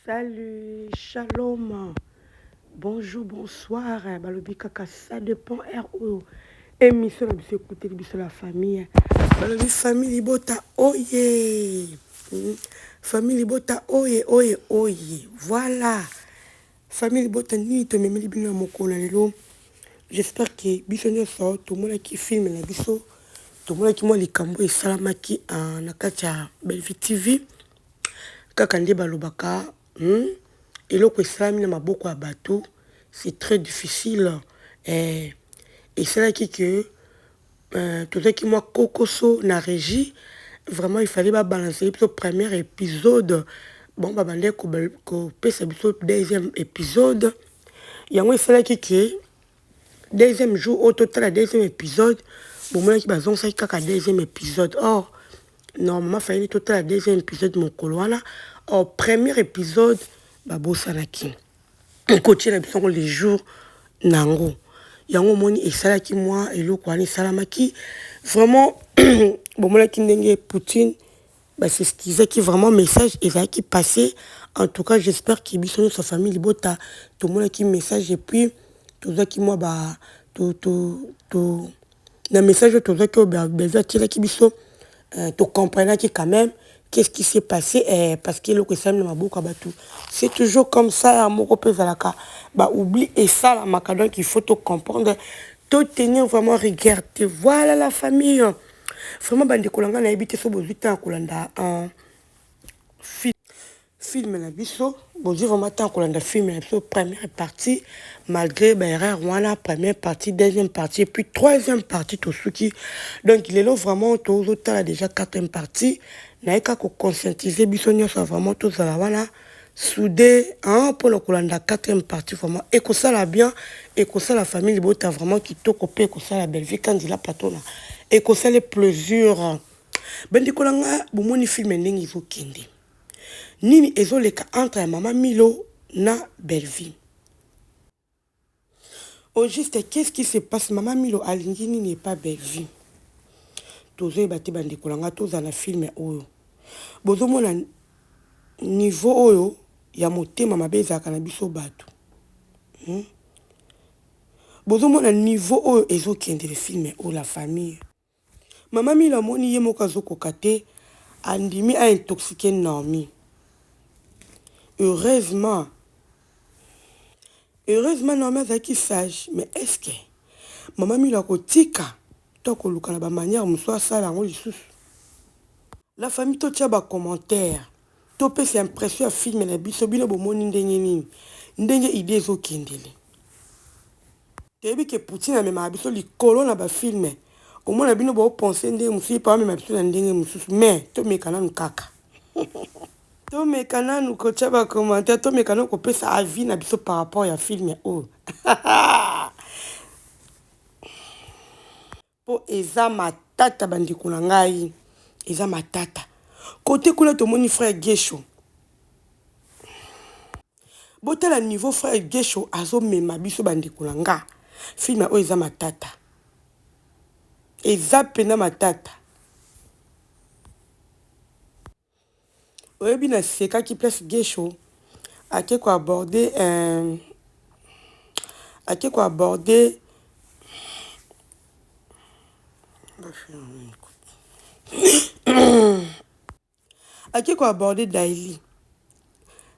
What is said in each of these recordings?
Salut, shalom, bonjour, bonsoir. Balobi kaka ça dépend heure oyo émission na biso ekuteli biso la famille. Balobi famille libota oye. Famille libota oye oye oye. Voilà. Famille libota nini tomemeli bino na mokolo na lelo. J'espère que biso nyonso tomonaki film na biso, tomonaki mwa likambo esalamaki uh, na kati ya Bellevue TV. Kaka nde balobaka eloko esalami na maboko ya bato c'est très difficile eh, esalaki que tozwaki mwa kokoso na régie. Vraiment il fallait babalancer biso premier épisode, bon babandaki kopesa biso deuxième épisode. Yango esalaki que deuxième jour oyo totala deuxième épisode, bomonaki bazongisaki kaka deuxième épisode. Or normalement fallait totala deuxième épisode mokolo wana, or premier épisode babosanaki kotiela biso yango les jours nango. Yango omoni esalaki mwa eloko wana esalamaki vraiment. Bomonaki ndenge Poutine bas'excusaki, vraiment message ezalaki passé. En tout cas j'espère que biso nyonso famille libota tomonaki message et puis tozwaki mwa ba to, to, to, na message oyo tozwaki, oyo Bellevue atielaki biso, tocomprenaki quand même qu'est-ce qui s'est passé, parce que eloko esalami na maboko ya bato, c'est toujours comme ça. Ya moko mpe ezalaka baoubli esalamaka, donc il faut to comprendre, to tenir vraiment rigueur te. Voilà la famille, vraiment bandeko na ngai, nayebi te so bozwi ntango kolanda film na biso. Bozwi vraiment ntango kolanda film na biso première partie, malgré baerreur wana, première partie, deuxième partie et puis troisième partie tosuki. Donc lelo vraiment tozotala déjà quatrième partie. Naye kaka koconscientiser biso nyonso, vraiment tozala wana soudé mpona kolanda quatrième partie. Vraiment ekosala bien, ekosala famille libota vraiment kitoko, mpe ekosala Bellevue Kandila Patona ekosala plaisir. Bandeko na nga, bomoni film ndenge ezokende, nini ezoleka entre ya mama Milo na Bellevue? Au juste, qu'est-ce qui se passe? Mama Milo alingi nini epa Bellevue? Tozoyeba te. Bandeko na nga, tozala na film oyo, bozomona niveau oyo ya motema mabe ezalaka na biso bato? Bozomona niveau oyo ezokendele film oyo, la famille. Mama Milo amoni ye moko azokoka te, andimi aintoxiquer Naomi. Heureusement, heureusement Naomi azalaki sage. Mais est ce que mama Milo akotika to akoluka na bamanière mosusu asala yango lisusu? La famille, totia bacommentaire, topesa impression ya film na biso. Bino bomoni ndenge nini, ndenge idée ezokendele? Toyebi ke Poutine amemaka biso likolo na bafilm. Omona bino bopense ndenge mosusu, ye mpe amema biso na ndenge mosusu. Mais tomeka nanu kaka, tomeka nanu kotia bacommentaire, tomeka nanu kopesa avis na biso par rapport ya film oyo, mpo eza matata. Bandeko na ngai, eza matata. Kote kuna tomoni frère Gesho. Botala niveau frère Gesho azomema biso. Bandeko na nga, film oyo eza matata, eza mpena matata. Oyebi, nasekaki place Gesho ake koaborder ake koaborder ake koaborder Daily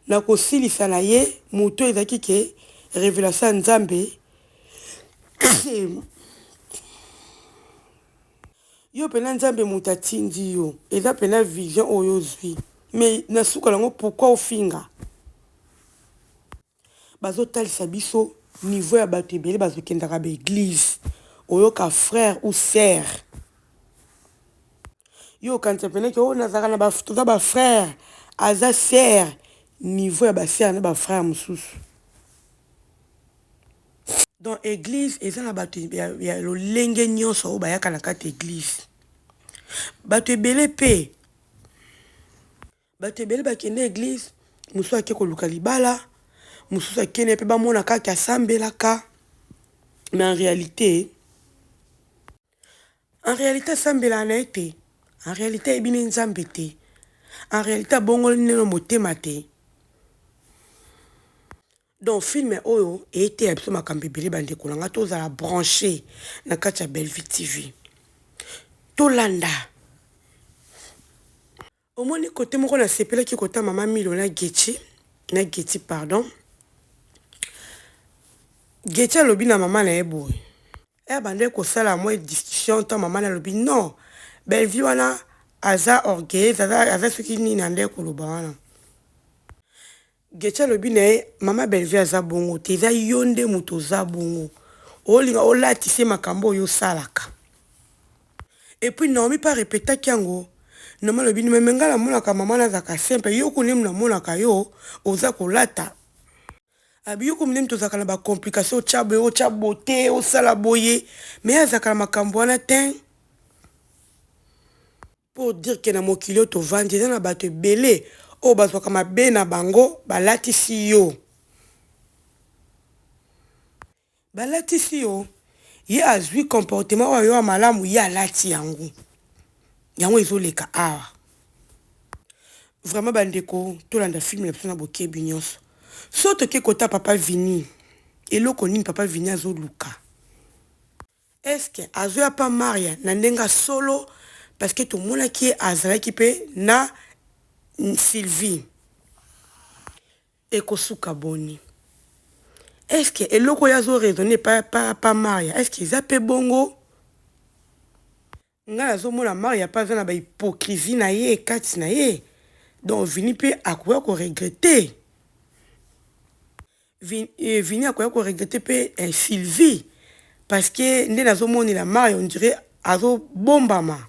na kosilisa na ye moto. Ezalaki ke révélation ya Nzambe. Yo mpena Nzambe moto atindi yo, eza mpena vision oyo ozwi. Mais na suka nango, pourquoi ofinga? Bazotalisa biso niveau ya bato ebele bazokendaka baéglise. Oyoka frère ou sœur, yo okanisa peneke oyo nazalaka na toza bafrère, aza sœur. Niveau ya basœur na bafrère mosusu. Donc église eza na bato ya lolenge nyonso oyo bayaka na kati église. Bato ebele mpe, bato ebele bakende église, mosusu ake koluka libala, mosusu akende mpe bamona kaka asambelaka. Mais en réalité asambelaka na ye te, en réalité ayebi ne Nzambe te, en réalité abongoli neno motema te. Donc film oyo eteya biso makambo ebele bandeko na nga, tozala branché na kati ya Bellevue TV, tolanda. Omoni kote moko nasepelaki kota mama Milo na Geti, na Geti pardon. Geti alobi na mama na ye boye, e bande kosala mwa discussion ntango mama na alobi non, Bellevue wana aza orgueilleuse, aza soki nini ande koloba wana. Geti alobi na ye, mama Bellevue aza bongo te, eza yo nde moto oza bongo, olinga olatise makambo oyo osalaka. Et puis Naomi mpe arepetaki yango. Naomi alobi, mais ngai namonaka mama nazalaka simple, yo kuna nde namonaka yo oza kolata abi, yo komi nde tozalaka na bacomplication, otya boye, otya bote, osala boye, mais azalaka na makambo wana te. Pour dire que na mokili oyo tovandi, eza na bato ebele oyo bazwaka mabe na bango, balatisi yo, balatisi yo. Ye azwi comportement oyo ya malamu, ye alati yango, yango ezoleka awa. Vraiment bandeko, tolanda film na biso na bokebi nyonso. So toke kota papa Vini, eloko nini papa Vini azoluka? Est-ce azoya pa Maria na ndenge ya solo? Parce que tomonaki ye azalaki mpe na Sylvie. Ekosuka boni? Est-ce eloko oyo azoraisonner pa Maria, est-ce eza mpe bongo? Ngai nazomona Maria mpe aza na bahypocrisie na ye kati na ye. Donc Vini mpe akoya koregretter, Vini akoya koregretter mpe Sylvie, parce que nde nazomonela Maria, on dirait azobombama.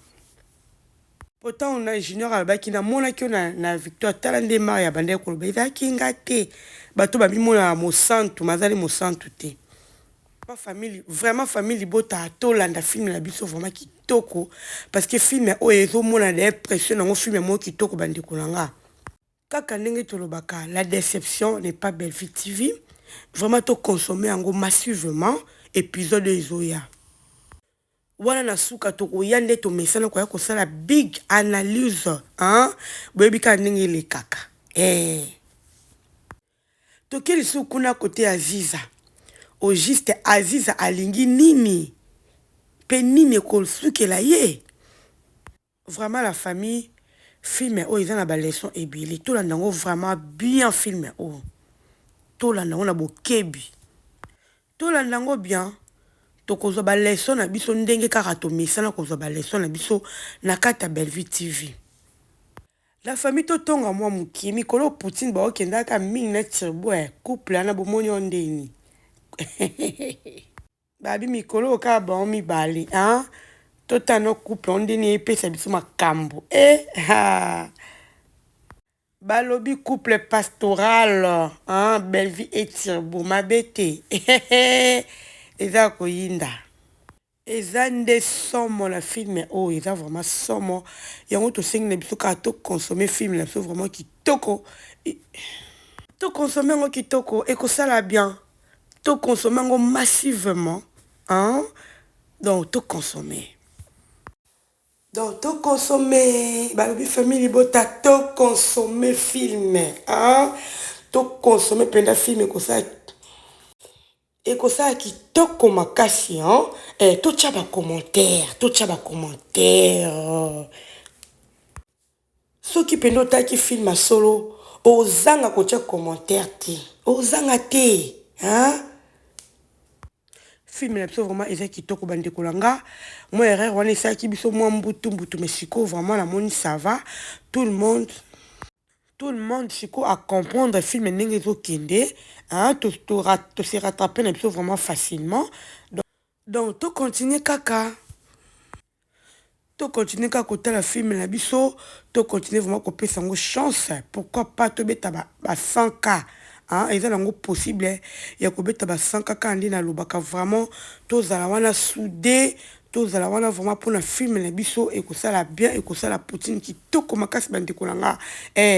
Pourtant na Junior alobaki, namonaki yo na Victoire. Tala nde Maria abandaki koloba, ezalaki nga te. Bato bamimonaka mosantu, mazali mosantu te. Famille, vraiment famille libota, tolanda film na biso vraiment kitoko, parce que film oyo ezomona na impression nango, film moko kitoko bandeko na nga. Kaka ndenge tolobaka, la déception n'est pas Bellevue TV. Vraiment toconsommer yango massivement. Épisode oyo ezoya wana na suka, tokoya nde tomesana koya kosala big analyse, hein? Boyebi kaka ndenge elekaka. Toke lisusu kuna kote ya Aziza. Au juste Aziza alingi nini mpe nini ekosukela ye? Vraiment la famille, film oyo eza na baleçon ebele. Tolanda yango vraiment bien. Film oyo tolanda yango na bokebi, tolanda yango bien, tokozwa baleçon na biso ndenge kaka tomesana kozwa baleçon na biso na kati ya Bellevue TV. La famille, totonga mwa mokie. Mikolo Poutine baokendaka mingi na Turbo, couple wana bomoni oyo ndeni babi mikolo oyo kaka bango mibale, hein? Totana couple oyo ndeni epesa biso makambo. E balobi couple pastoral, hein? Bellevue et Turbo, mabe te, eza koyinda, eza nde somo na film oyo, eza vraiment somo. Yango tosengi na biso kaka toconsommer film na biso vraiment kitoko, toconsommer yango kitoko, ekosala bien. Toconsommer yango massivement, hein? Donc toconsommer, donc toconsommer. Balobi famille libota, toconsommer film, hein? Toconsommer mpenza film, ekosala, ekosala kitoko makasi, hein? Totya bacommentaire, totya bacommentaire. Soki mpenza otalaki film ya solo, ozanga kotia commentaire te, ozanga te, hein? Film na biso vraiment eza kitoko bandeko na nga. Mwa erreur wana esalaki biso mwa mbutu mbutu, mais sikoyo vraiment namoni ça va, tout le monde, tout le monde sikoyo acomprendre film ndenge ezokende, hein? Tose rattraper na biso vraiment facilement. Donc tocontinue kaka, tocontinue kaka kotala film na biso, tocontinue vraiment kopesa yango chance. Pourquoi pas tobeta ba 100 K, hein? Eza nango possible ya kobeta ba 100 K. Kaka nde nalobaka, vraiment tozala wana soudé, tozala wana vraiment mpona film na biso ekosala bien, ekosala Poutine kitoko makasi bandeko na nga.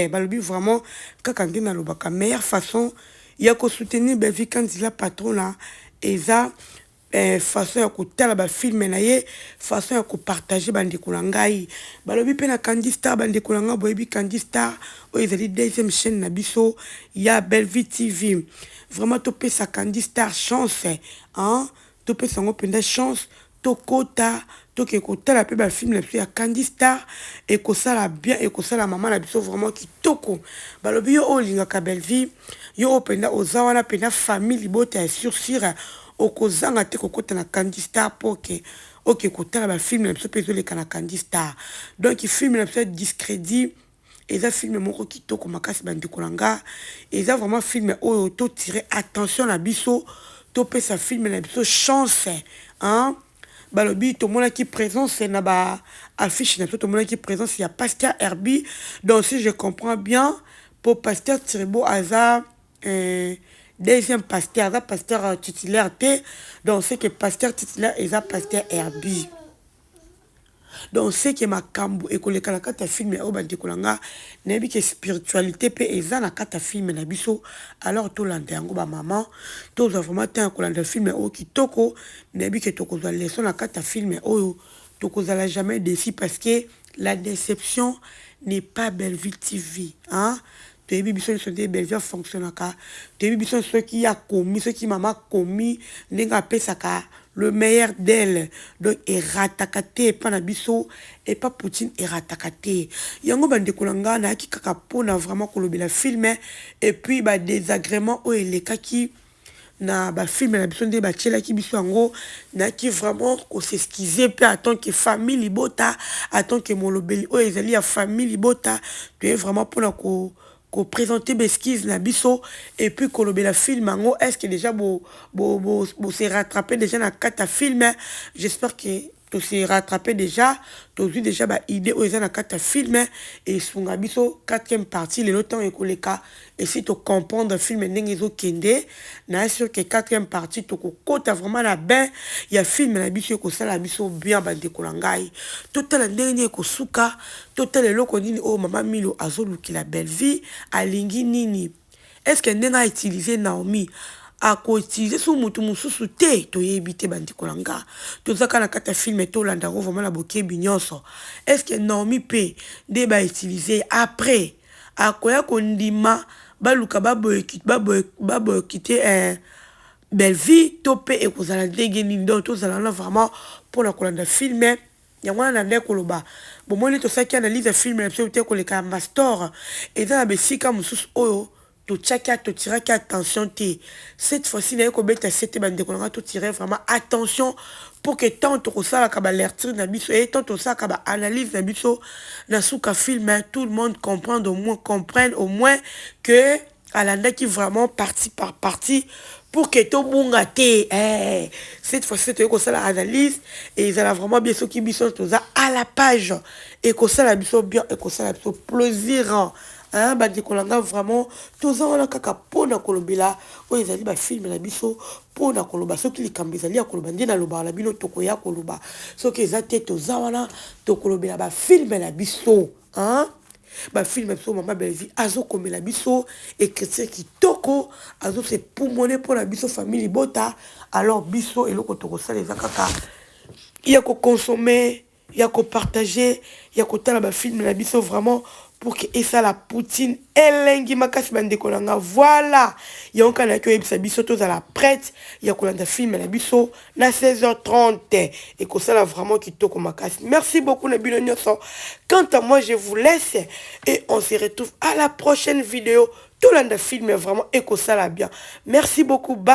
Balobi vraiment kaka nde nalobaka, meilleure façon ya kosoutenir Bellevue Kanzila Patrona eza Façon ya kotala bafilm na ye, façon ya kopartager, bandeko na ngai. Balobi mpe na Candy Star, bandeko na ngai, boyebi Candy Star oyo ezali deuxième chaîne na biso ya Bellevue TV. Vraiment, topesa Candy Star chance, hein? Topesa yango mpenza chance. Tokota, toke kotala mpe bafilm na biso ya Candy Star. Ekosala bien, ekosala mama na biso vraiment kitoko. Balobi yo oyo olingaka Bellevue, yo oyo mpenza oza wana mpenza famille libota ya sûr sûr, okozanga te kokota na Candy Star mpo ke oke kotala bafilm na biso mpe ezoleka na Candy Star. Donc film na biso ya Discrédit eza film moko kitoko makasi, bandeko na nga. Eza vraiment film oyo totire attention na biso, topesa film na biso chance, hein? Balobi tomonaki présence na baaffiche na biso, tomonaki présence ya pasteur Herbie. Donc si je comprends bien, po pasteur Tribo aza deuxième pasteur, aza pasteur titulaire te. Donc c'est que pasteur titulaire eza pasteur Herbie. Donc c'est que makambo ekoleka na kati ya film oyo, bandeko na nga, nayebi ke spiritualité mpe eza na kati ya film na biso. Alors tolanda yango, bamama, tozwa vraiment temps ya kolanda film oyo kitoko. Nayebi ke tokozwa leçon na kati ya film oyo, tokozala jamais déçu, parce que la déception n'est pas Bellevue TV, hein? Toyebi biso nyonso nde Bellevue afonctionnaka. Toyebi biso soki akomi, soki mama akomi, ndenge apesaka le meilleur d'elle. Donc erataka te epa na biso, epa Poutine erataka te. Yango, bandeko na ngai, nayaki kaka mpona vraiment kolobela film et puis badésagrément oyo elekaki na bafilm na biso, nde batielaki biso yango. Nayaki vraiment kos'excuser mpe en tant que famille libota, en tant que molobeli oyo ezali ya famille libota. Toye vraiment mpona ko koprésenter baexcuses na biso et puis kolobela film yango. Est ce que déjà bo, bo, bo, bo se rattraper déjà na kati ya film? J'espère que tose rattraper déjà, tozwi déjà baidée oyo eza na kati ya film. Esunga biso quatrième partie lelo, ntango ekoleka, esi tocomprendre film ndenge ezokende. Na sûr que quatrième partie tokokota vraiment na bain ya film na biso, ekosala biso bien. Bandeko na ngai, totala ndenge nini ekosuka, totala eloko nini oyo mama Milo azolukela Bellevue. Alingi nini? Est ce que ndenge autiliser Naomi, akoutiliser so motu mosusu te? Toyebi te, bandeko na nga. Toza kaka na kati ya film, tolanda yango vraiment na bokebi nyonso. Est ce que Naomi mpe nde bautiliser, après akoya kondima baluka baboyokite Bellevue, to mpe ekozala ndenge nini? Donc tozala wana vraiment mpona kolanda film yango wana. Na nde koloba, bomoni, tosalaki analyse ya film na biso te koleka ya Mastor. Eza na besika mosusu oyo totiaki, totiraki attention te. Cette fois-ci naye kobeta se te, bandeko na nga, totire vraiment attention pour que tant tokosalaka balecture na biso e tant tosalaka baanalyse na biso na suka film, tout le monde comprendre au moins, comprenne au moins que alandaki vraiment partie par partie pour que tobunga te. Cette fois-ci toyei kosala analyse e ezala vraiment bien. Soki biso toza à la page, ekosala biso bien, ekosala biso plaisir, hein? Bandeko na nga, vraiment toza wana kaka mpona kolobela oyo ezali bafilm na biso, mpona koloba soki likambo ezali ya koloba. Nde nalobaka na bino, tokoya koloba. Soki eza te, toza wana, tokolobela bafilm na biso, hein? Bafilm na biso, mama Bellevue azokomela biso écriture kitoko, azose pumone mpona biso famille libota. Alors biso eloko tokosala eza kaka ya koconsommer, ya kopartager, ya kotala bafilm na biso vraiment pour que esala Poutine elengi makasi, bandeko na nga. Voilà, yango kaka nayaki oyebisa biso. Tozala prête ya kolanda film na biso na 16h30, ekosala vraiment kitoko makasi. Merci beaucoup na bino nyonso. Quant à moi, je vous laisse et on se retrouve à la prochaine vidéo. Tolanda film vraiment, ekosala bien. Merci beaucoup, bye.